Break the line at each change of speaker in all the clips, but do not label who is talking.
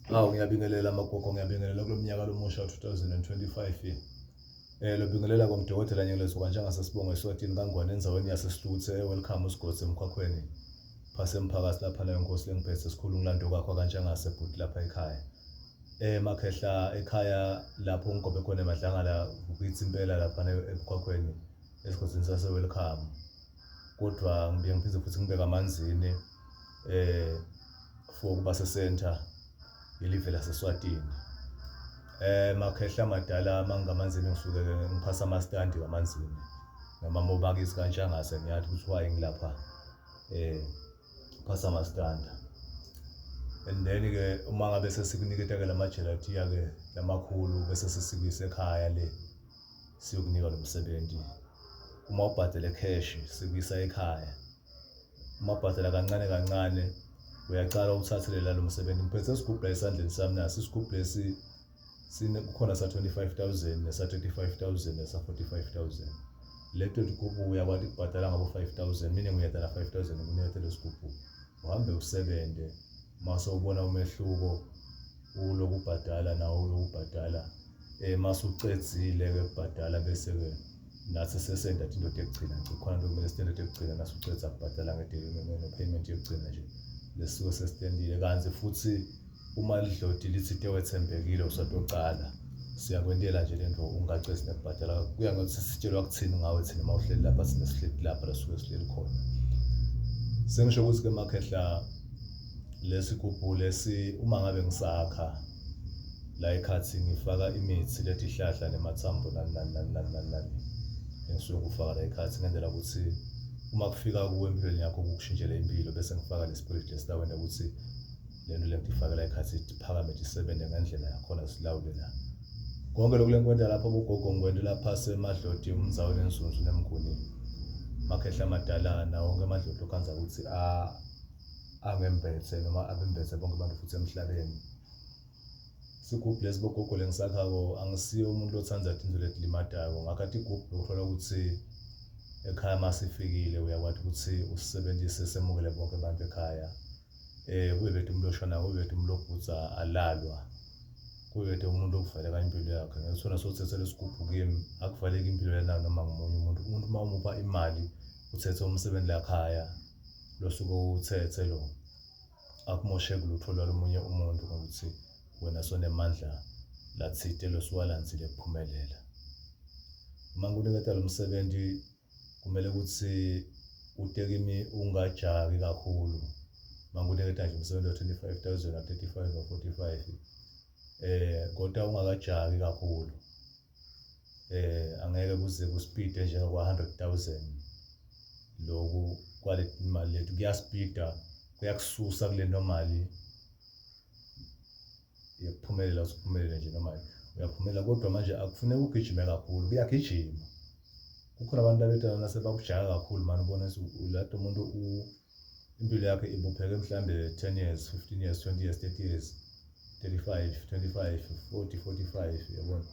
Hawu ngiyabingelela magogo ngiyabingelela kulo mnyaka lomusha 2025. Eh lobingelela komdokotela Nyelezo kanjengasesibongo eSwatini kaNgwane endzaweni yaseSihluthe eWelcome uSigodzi emkwakhweni. Phase emphakathi lapha nayo inkosi lengiphethe sikhulu ngilando kwakho kanjengase bhuti lapha ekhaya. Eh makhehla ekhaya lapho ngigobe khona emadlangala kukithi impela lapha emkwakhweni esigodzini sase Welcome. Kodwa ngibuye ngiphinde futhi ngibeke amanzini eh for ukuba sesenta yelive laseSwatini. Eh makhehla amadala mangingamanzini ngisuke ngiphasa amastandi kamanzini noma mobakisi kaNtshangase ngiyathi ukuthi why ngilapha eh phasa amastanda. And then ke uma ngabe sesikuniketa ke lamajelatiya ke lamakhulu bese sesikuyise ekhaya le siyokunika lo msebenzi. Uma ubhadele cash sikuyisa ekhaya. Uma ubhadala kancane kancane uyacala uthathele lalo msebenzi. Ngiphethe isigubhu la esandleni sami nasi isigubhu lesi sine kukhona sa 25000 nesa 35000 nesa 45000. Leto tigubhu uyakwati kubhadala ngabo 5000 meaning uyadala 5000 ukuniketela isigubhu. Uhambe usebente mase ubona umehluko ulokubhadala nawo ulokubhadala eh mase ucedzile ke kubhadala bese ke nathi sesenda into yokugcina nje khona into kumele sitende yokugcina nasucedza kubhadala nge-payment yokugcina nje lesuke sesitendile kanti futhi uma lidloti lithi tewethembekile usatocala siyakwentela nje lento ungacezi nekubhadala kuya ngokuthi sitshelwa kuthini ngawe thina uma uhleli lapha thina sihleli lapha lasuke sihleli khona. Sengisho ukuthi ke makhehla lesigubhu lesi uma ngabe ngisakha la ekhathi ngifaka imithi letihlahla nemathambo nani nani nani nani nani nani engisuke ngikufaka la ekhathi ngendlela ukuthi uma kufika kuwe empilweni yakho kukushintshele impilo bese ngifaka le spirit lesitawenta ukuthi le nto le ngifakela ekhathi iphakame isebenze ngendlela yakhona silawule la. Konke lokhu lengikwenta lapha bogogo ngikwentela phasi emadloti umnzaweni enzunzu nemnguni makhehla amadala nawo wonke amadloti okhanza ukuthi angembethe noma abembethe bonke abantu futhi emhlabeni. Sigubhu lesi bogogo lengisakhako angisiye umuntu othanda tintfo letilimatako ngakha tigubhu lokuthola ukuthi ekhaya masifikile uyakwati ukuthi usisebentise semukele bonke abantu ekhaya. Eh kube bede umuntu oshona kube bede umuntu obhudza alalwa kube bede umuntu okuvaleka impilo yakhe ngiyothola sothethe lesigubhu kimi akuvaleki impilo yena noma ngumunye umuntu umuntu uma umupha imali uthethe umsebenzi lakhaya losuke uwuthethe lo akumosheki lutho lwalomunye umuntu ngokuthi wena sonemandla lathite losuwalandzile kuphumelela. Uma ngikuniketa lo msebenzi kumele ukuthi ute kimi ungajaki kakhulu. Uma ngikuniketa nje umsebenzi wa-25 000 wa-35 wa-45 eh kodwa ungakajaki kakhulu. Eh angeke kuze kuspeede njengokwa 100,000 loku kwale mali lethu kuyaspeeda kuyakususa kule nomali yokuphumelela usuphumelele nje noma uyaphumelela kodwa manje akufuneki ugijime kakhulu kuyagijima kukhona abantu abetana nasebakujaka kakhulu mani ubona lado umuntu impilo yakhe ibopheke mhlambe 10 years 15 years 20 years 30 years 35 25 40 45 yabona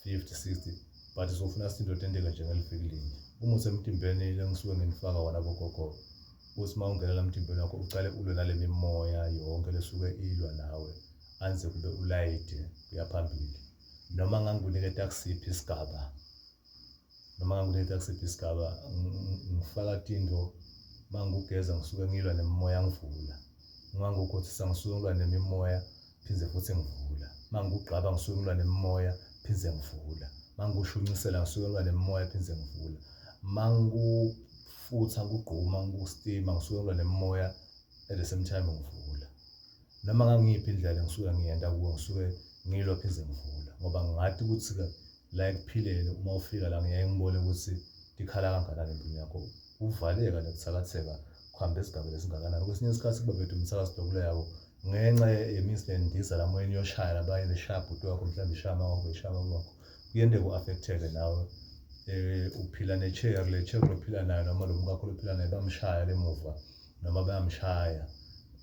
50 60 but sofuna sinto tenteke nje ngeliviki linye uma usemtimbeni lengisuke nginifaka wona bogogo uthi uma ungena la mtimbeni wakho ucale ulwe nale mimoya yonke lesuke ilwa nawe anze kube ulayide kuya phambili noma ngangikuniketa kusiphi isigaba noma ngangikuniketa kusiphi isigaba ngifaka tinto mangikugeza ngisuke ngilwa nemimoya ngivula ngangikukhothisa ngisuke ngilwa nemimoya phindze futhi ngivula mangikugqaba ngisuke ngilwa nemimoya phindze ngivula mangikushunisela ngisuke ngilwa nemimoya phindze ngivula mangikufutha ngikugquma ngikustima ngisuke ngilwa nemimoya at the same time ngivula noma ngangiyiphi indlela ngisuke ngiyenta kuwo ngisuke ngilwa phindze ngivula ngoba ngingati ukuthi-ke la ekuphileni uma ufika la ngiyaye ngibone ukuthi tikhala kangakanani empilweni yakho kuvaleka nekuthakatheka kuhambe esigabeni esingakanani kwesinye isikhathi kuba bethu umthakathi dokula yako ngenxa yemisi nendiza la moyeni yoshaya labanye beshaya bhuti wakho mhlawumbe ishaya mawakho ishaya baba wakho kuyenteka u-affecteke nawe eh uphila ne-chair le chair lophila nayo noma lo mkakho lophila naye bamshaya lemuva noma bayamshaya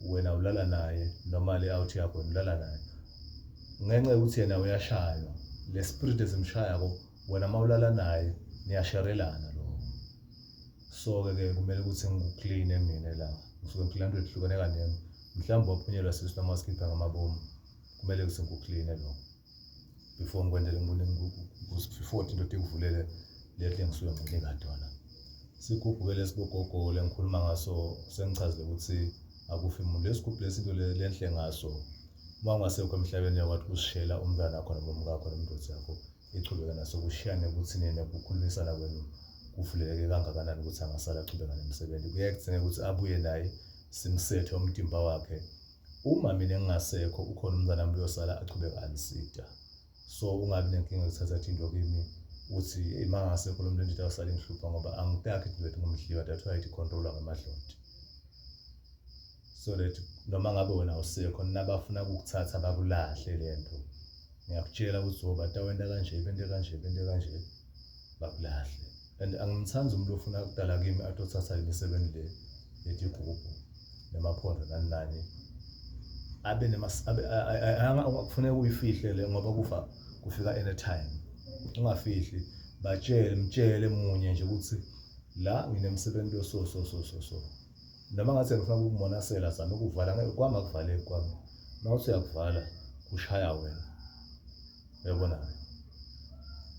wena ulala naye noma le out yakho wena ulala naye ngenxa yokuthi yena uyashaywa le spirit esimshayako wena uma ulala naye niyasherelana lokho so-ke ke kumele ukuthi ngikukline mina la ngisuke ngiklina into ehlukene kaningi mhlawumbe waphunyelwa sisu noma sikhipha ngamabomu. Kumele kutsi ngikukline lokho before ngikwentele before tinto tikuvulele leti engisuke ngikunika tona. Sigubhu-ke lesi bogogo lengikhuluma ngaso sengichazile ukuthi akufi muntu. Lesigubhu lesi into lenhle ngaso uma ungasekho emhlabeni uyakwati ukusishela umntwana wakho noma umkakho noma indoda yakho ichubeke naso kushiyane ukuthi nina kukhulumisana kwenu kuvuleleke kangakanani ukuthi angasala achubeka nemsebenzi. Kuyaye kudingeke ukuthi abuye naye simsethe umtimba wakhe. Uma mina ngingasekho ukhona umntwana wami uyosala achubeke anisida. So ungabi nenkinga yokuthatha into kimi uthi eyi uma ngingasekho lo muntu into awusale ngihlupha ngoba angitakhi into ethi ngumdliwa that's why ithi controlwa ngamadloti. So that noma ngabe wena awusekho nabafuna ukukuthatha bakulahle lento. Ngiyakutshela ukuthi oh batawenta kanje bente kanje bente kanje bakulahle. And angimthandi umuntu ofuna ukudala kimi atothatha le misebenzi le yetigubhu nemaphondo nani nani. Abe abe kufuneka uyifihle le ngoba kufa kufika anytime. Ungafihli batshele mtshele munye nje ukuthi la nginemsebenzi lo so so so so so. Noma ngathi ngifuna ukukumonasela zama ukuvala ngeke kwami akuvaleki kwami. Uma uthi uyakuvala kushaya wena. Uyabona-ke?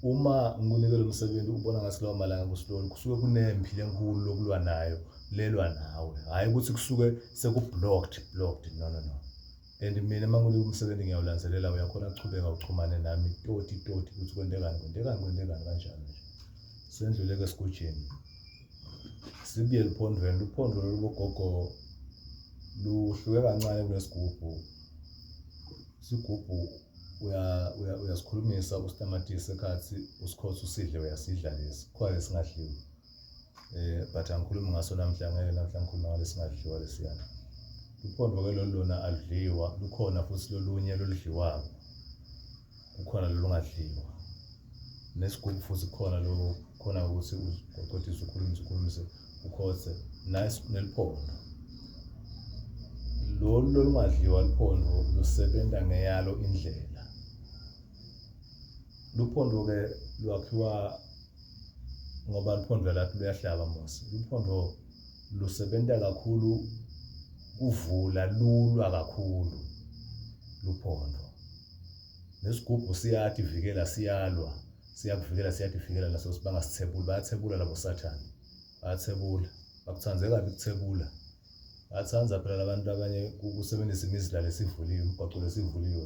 Uma ngikunike lo msebenzi ubona ngathi lawo malanga kusilolo kusuke kunempi lenkulu lokulwa nayo lelwa nawe. Hhayi ukuthi kusuke seku-blocked blocked no no no. And mina uma ngikunika umsebenzi ngiyawulandzelela uyakhona ukuchubeka uchumane nami toti toti ukuthi kwentekani kwentekani kwentekani kanjalo nje. Sendlule-ke esigujini. Sibuye eluphondweni, luphondo lolu bogogo luhluke kancane kunesigubhu. Isigubhu uyasikhulumisa usitamatise ekhathi usikhothe usidle uyasidla lesi, khona lesingadliwa. But angikhulumi ngaso namhla ngeke namhla ngikhulume ngalesi singadliwa lesiyana. Luphondo-ke lolu lona aludliwa, lukhona futhi lolunye loludliwako, kukhona lolungadliwa. Nesigubhu futhi kukhona lo khona ukuthi uqodise ukhulumise ukhulumise ukhothe neliphondo. Lolu lolungadliwa luphondo lusebenza ngeyalo indlela. Luphondo-ke lwakhiwa ngoba luphondo lathi luyahlaba mos. Luphondo lusebenza kakhulu kuvula lulwa kakhulu luphondo. Nesigubhu siyativikela siyalwa siyakuvikela siyativikela naso bangasithebuli bayathebula labo sathane bayathebula bakuthandze kabi ukuthebula bayathanda phela labantu abanye ukusebenzisa imizila lesivuliwe imigwaqo lesivuliwe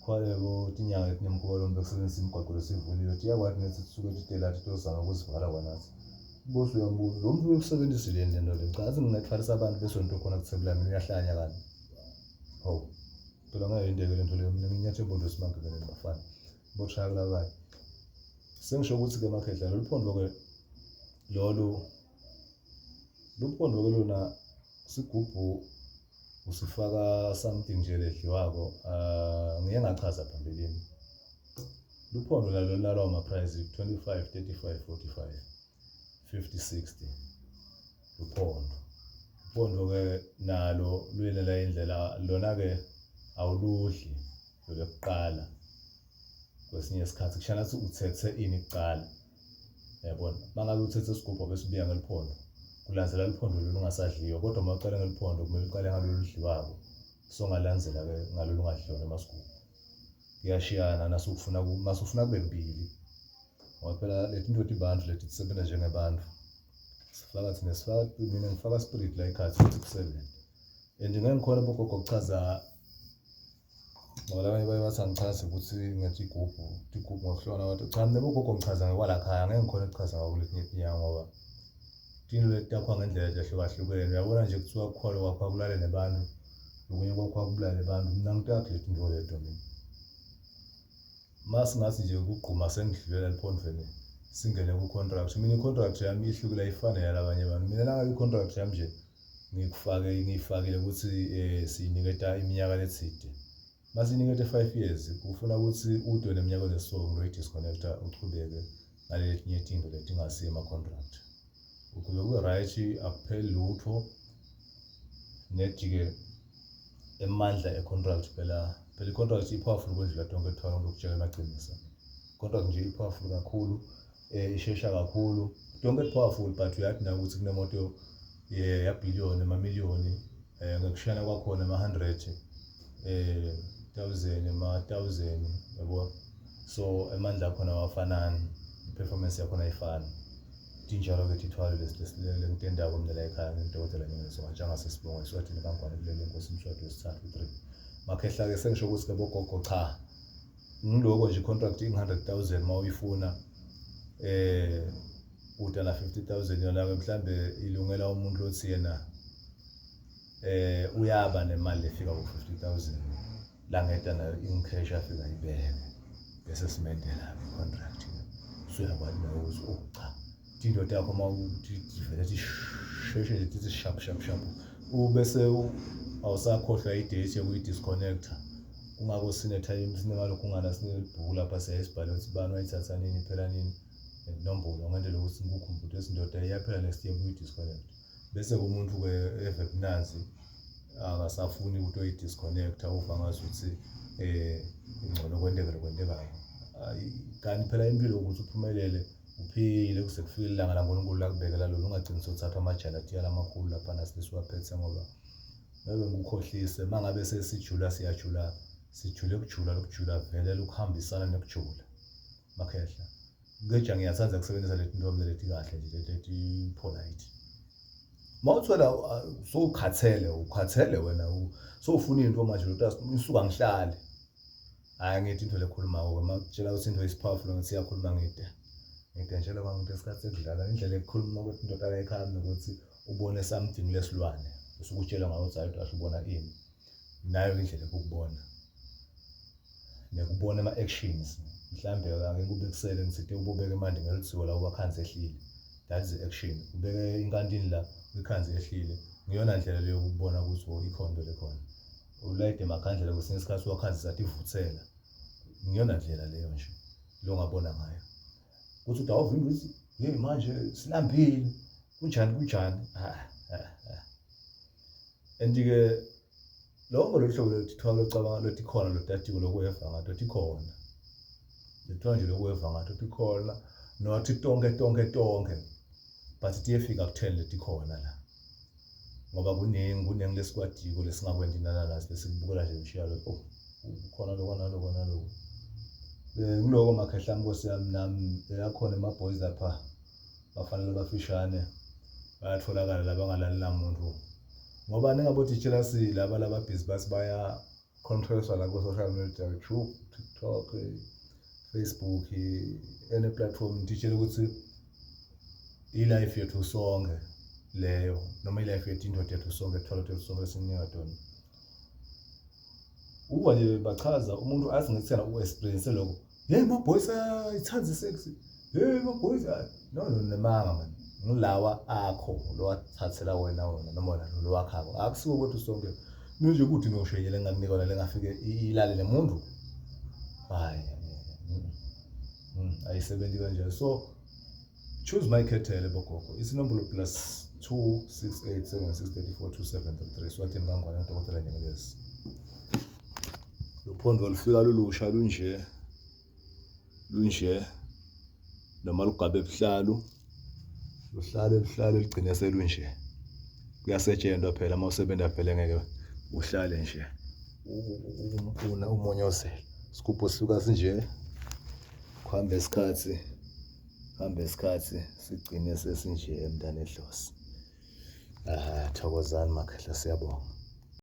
khona bo tinyanga letinemkhuba lombi ekusebenzisa imigwaqo lesivuliwe tiyakwati nethi sisuke titelathi tozama ukuzivala kwanathi bose uyambuza lo muntu uyokusebenzisile yini lento le cha athi ngingathwalisa abantu bese nto khona kuthebula mina uyahlanya kanti hawu Phela ngeke yenteke lento leyo mina nginyathe bondo simanga mina bafana. Boshaya kulabayi. Sengisho ukuthi ke makhehla lolu phondo ke lolu luphondo ke lona sigubhu usifaka something nje ledliwako uh ngiye ngachaza phambilini. Luphondo nalo nalawo ma price 25 35 45 50 60 luphondo. Uphondo-ke nalo luyenela indlela lona-ke awuludli lolokuqala kwesinye isikhathi kushana ukuthi uthethe ini kuqala yabona uma ngabe uthethe isigubhu bese ubiya ngeliphondo kulandzela liphondo lolu ungasadliwa kodwa uma uqale ngeliphondo kumele uqale ngalolu ludliwako songalandzela-ke ngalolu ungadliwa noma sigubhu kuyashiyana nasufuna masufuna kube mbili ngoba phela leti nto tibantu leti tisebenza njengebantu sifaka thina sifaka mina ngifaka spirit la ekhathi ukuthi kusebenze and ngeke ngikhona bogogo kuchaza ngoba labanye baye bathi angichaze ukuthi ngithi igubhu igubhu ngokuhlukana kodwa cha mina bogogo ngichaza ngokwalakhaya ngeke ngikhona ukuchaza ngakuletinye itinyawo ngoba tinto leti takhiwa ngendlela tehlukahlukene uyabona nje kuthiwa kukhona kwakhiwa kulale nebantu lokunye kwakhiwa kubulale abantu mina ngitakhi letinto leto mina Masingathi nje ukugquma sengidlulela eliphondweni singene ku-contract. Mina i-contract yami ihlukile ayifani neyalabanye abantu. Mina nangabe i-contract yami nje ngikufake ngiyifakile ukuthi um siyiniketa iminyaka lethide. Masiyinikete 5 years kufuna ukuthi ude neminyaka leso ngiyoyi-disconnect-a uchubeke naletinye tinto letingasiyo ama-contract. Ukuze kube right akupheli lutho nedi-ke emandla e-contract phela phela i-contract i-powerful kwendlula tonke ethwala ngokutshela amaqiniso. Contract nje i-powerful kakhulu ishesha kakhulu tonke powerful but uyathi nawe ukuthi kunemoto yabhiliyoni amamiliyoni ngokushiyana kwakhona ama-hundred 1000 ema-1000 yabo. So emandla akhona awafanani, i-performance yakhona ayifani. Tinjalo-ke tithwalo lezi lengitendako mina la ekhaya ngidokotela Nyoniso kaNtshangase Sibongo eSwatini kaNgwane kulele inkosi Mswati wesithathu 3. Makhehla-ke sengisho ukuthi-ke bogogo cha ngiloko nje contract ing-100 000 uma uyifuna eh kuda na 50 000 yona-ke mhlambe ilungela umuntu othi yena eh uyaba nemali efika ku-50 000 langeta nayo in-cash afika ibeke bese simendela i-contract usuyakwazi nawe ukuthi oh cha indoda yakho uma ivele sheshe nje tithi sharp sharp sharp ubese awusakhohlwa i-date yokuyi-disconnecta. Kungako sine-time sinemalokhu ungana sinebhuku lapha siyayisibhale ukuthi bani wayithatha nini iphela nini nenombolo ngendlela yokuthi ngikukhumbule ukuthi indoda iyaphela next year buyi-disconnect. Bese umuntu-ke eve kunanzi akasafuni ukuthi oyi-disconnecta uva ngazuthi ingcono kwenteke lokwentekayo. Kanti phela impilo ukuthi uphumelele uphile kuze kufike ilanga laNkulunkulu lakubekela lona ungagcini sewuthatha amajalatiya lamakhulu laphana silesiwaphethe ngoba ngeke ngikukhohlise uma ngabe sesijula siyajula sijule kujula lokujula vele lukuhambisana nokujula makhehla. Ngeja ngiyathanda ukusebenzisa leti ntombi leti kahle nje leti polite. Uma uthola sowukhathele ukhathele wena sowufuna into manje isuka ngihlale. Hhayi ngithi into lekhulumako-ke uma kutshela ukuthi into is-powerful ngithi iyakhuluma ngide. Ngide ngitshela kwami ukuthi isikhathi sekudlala indlela ekukhuluma ukuthi indoda ayikhami ukuthi ubone something lesilwane usuke utshela ngayo ukuthi hayi kahle ubona ini. Nayo indlela yokukubona. Nekubona ama-actions mhlambe ake ngikubekisele ngisithe ububeke manje ngelithiwa la ubakhanze ehlile. That is action. Ubeke inkantini la uyikhanze ehlile. Ngiyona ndlela leyo ukubona ukuthi oh ikhona into lekhona. Ulayide emakhandlela kwesinye isikhathi wakhanzisa athi ivuthela. Ngiyona ndlela leyo nje lo ngabona ngayo. Kuthi uthi awuvimbi ukuthi hey manje silambile kunjani kunjani. Ah ah ah. And ke lonke lolu hlobo lwethithwalo locabanga lothi khona lodadiko lokuweva ngato tikhona. Lethwa nje lokuweva ngato tikhona not tonke tonke tonke but tiyefika ku-10 letikhona la. Ngoba kuningi kuningi lesikwadiko lesingakwenti nananazi lesikubukela nje ushiya lo oh kukhona lokho naloko naloko. Ngiloko makhehla nkosi yami nami akhona ema-boys lapha bafanele bafishane bayatholakala labangalali namuntu ngoba ningabotitshela laba lababhizi bathi baya controlswa la ku-social media YouTube, TikTok, Facebook, any platform ngitshela ukuthi i-life yethu sonke leyo noma i-life yethu indoda yethu sonke thwalo yethu sonke esinika tona. Uba nje bachaza umuntu azi ngithi yena u-experience lokho. Hey my boys ayithanda i-sex. Hey my boys no no nemanga man. Ngilawa akho lo wathathela wena wona noma wena lo wakhako. Akusuke kwethu sonke. Mina nje kuthi noshenyele engakunika wona lengafike ilale nemuntu. Hayi. Ayisebenzi kanjalo. So choose my khethele bogogo. Isinombolo plus 26876342733 Swatini kaNgwane Dr. Nyemelezi. Luphondo lufika lulusha lunje lunje noma lugabe ebuhlalu luhlale luhlale lugcine selunje. Kuyasetshenzwa phela uma usebenza phela ngeke uhlale nje una umonyozela. Isigubhu sisuka sinje kuhambe isikhathi kuhambe isikhathi sigcine sesinje emntana edlozi. Aha, thokozani makhehla siyabonga.